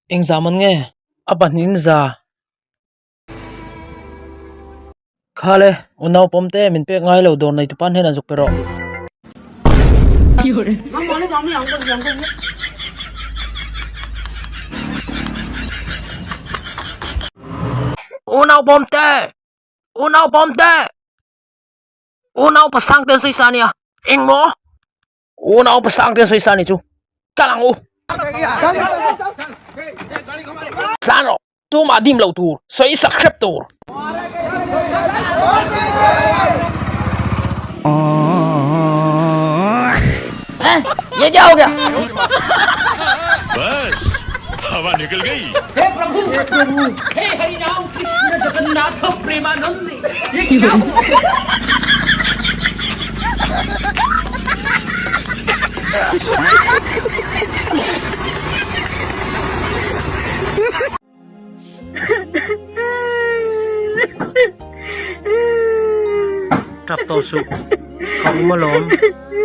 Engzah man nge? A pahnihin za. Khale, u naupawm te min pek ngai lo dawr nei tupa hnenah zuk pe rawh. U naupawm te! U naupawm te! U naupa sang te an sawi sa ania. Engmaw? U naupa sang te an sawi sa anih chu. Kal ang u. Tlan rawh. Tumah dim loh tur, sawi sak hrep tur. Ye kya ho gaya? Bas hawa nikal gayi. Tap tawh suh, ka awm alawm,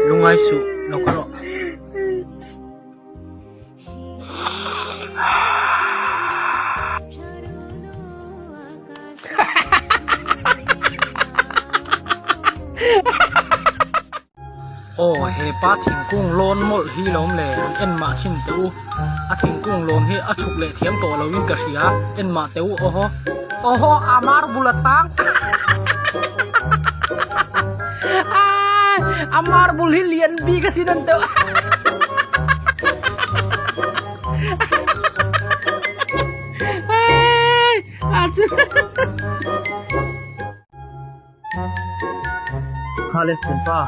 lungai suh lo ka rawh. Aw he pa thingkung lawn mawlh hi lo awm le an en mah chhin teh u a thingkung lawn hi a chhuk leh thiam tawh lo in ka hria en mah teh u aw haw aw haw a marble a tang a marble hi lian bik asin an teuh Khale thianpa.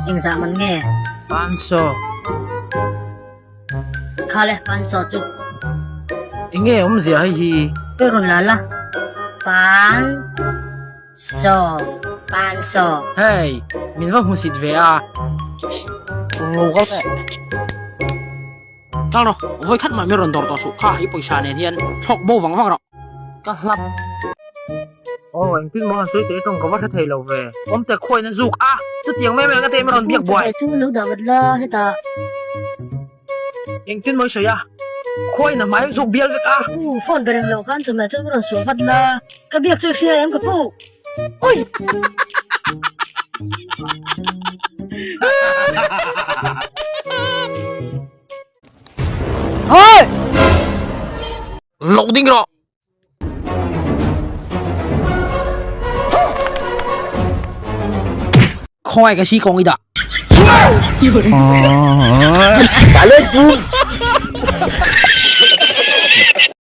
Engzah man nge? Pansaw. Khale pansaw chu. Enge awmzia hei hi? Ka rawn la la. Pan saw pansaw. Hei, min va hmusit ve a. Lo kal teh. Kal rawh, vawi khat mah min rawn dawr tawh suh kha i pawisa nen hian thlawk bo vang vang rawh. Ka hlap. Aw, engtin maw han sawi teh tawng ka va hre thei lo ve. Awmte khuain a zuk a, chutiang mai mai anga te min rawn biak buai. Chu lo dah vat la hetah. Engtin maw i sawi a, khuain a hmai zuk bial vek a. Pu, phone be reng loh khan chawhmeh chuan ka rawn suah vat la, ka biak chu i hria em ka pu? Ui! Hoi! Lo ding rawh! Khawngaih ka si kawng i dah.